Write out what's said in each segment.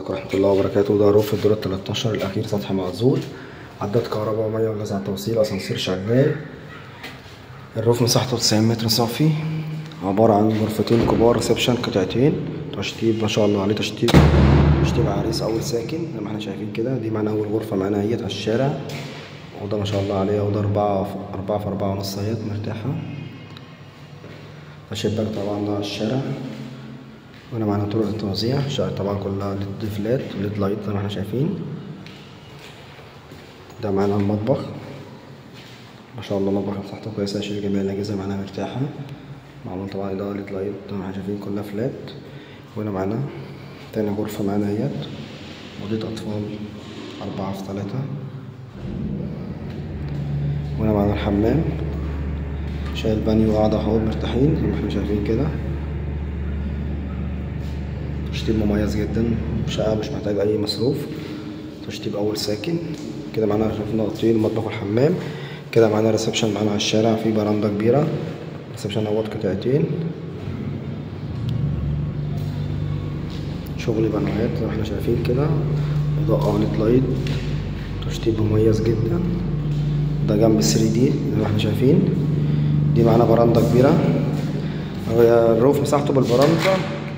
عليكم ورحمة الله وبركاته. ده roof الدور 13 الأخير، سطح معزول، عداد كهرباء ومية وغاز على التوصيل، أسانسير شغال. ال roof مساحته 90 متر صافي، عبارة عن غرفتين كبار، reception قطعتين، تشطيب ما شاء الله عليه، تشطيب عريس أول ساكن زي ما احنا شايفين كده. دي معانا أول غرفة معانا اهيت على الشارع، أوضة ما شاء الله عليها، أوضة 4 في 4.5 اهيت مرتاحة. الشباك طبعا ده على الشارع، وهنا معانا طرق التوزيع، الشقة طبعا كلها LED flat و LED light زي ما احنا شايفين. ده معانا المطبخ، ما شاء الله المطبخ مساحته كويسة، يشيل جميع الأجهزة معانا مرتاحة، معمول طبعا إضاءة LED light زي ما احنا شايفين كلها flat. وهنا معانا تاني غرفة معانا اهيت، أوضة أطفال 4 في 3. وهنا معانا الحمام، شايل بانيو وقاعدة اهو مرتاحين زي ما احنا شايفين كده. تشطيب مميز جدا، شقة مش محتاج أي مصروف، تشطيب أول ساكن كده. معانا شفنا أوضتين، المطبخ والحمام كده. معانا reception معانا على الشارع، في برندة كبيرة، reception اهوت قطعتين، شغل بانوهات زي ما احنا شايفين كده، إضاءة LED light، تشطيب مميز جدا. ده جنب 3D زي ما احنا شايفين. دي معانا برندة كبيرة، ال roof مساحته بالبرندة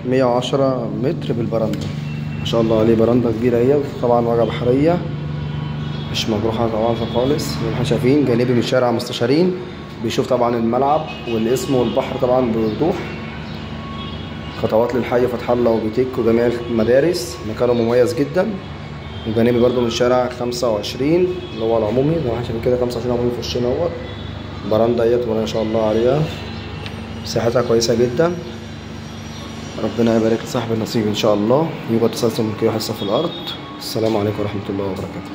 110 متر بالبرندة، ما شاء الله عليه، برندة كبيرة اهي، طبعا واجهة بحرية مش مجروحة طبعا خالص زي ما احنا شايفين. جانبي من شارع مستشارين، بيشوف طبعا الملعب والاسم والبحر طبعا بوضوح. خطوات للحي فتح الله وبيتك وجميع المدارس، مكانه مميز جدا. وجانبي برضو من شارع 25 اللي هو العمومي زي ما احنا شايفين كده، 25 عمومي في وشنا اهوت. برندة اهيت ما شاء الله عليها، مساحتها كويسة جدا. ربنا يبارك لصاحب النصيب ان شاء الله. يوجد تسلسل ملكية حصة في الارض. السلام عليكم ورحمة الله وبركاته.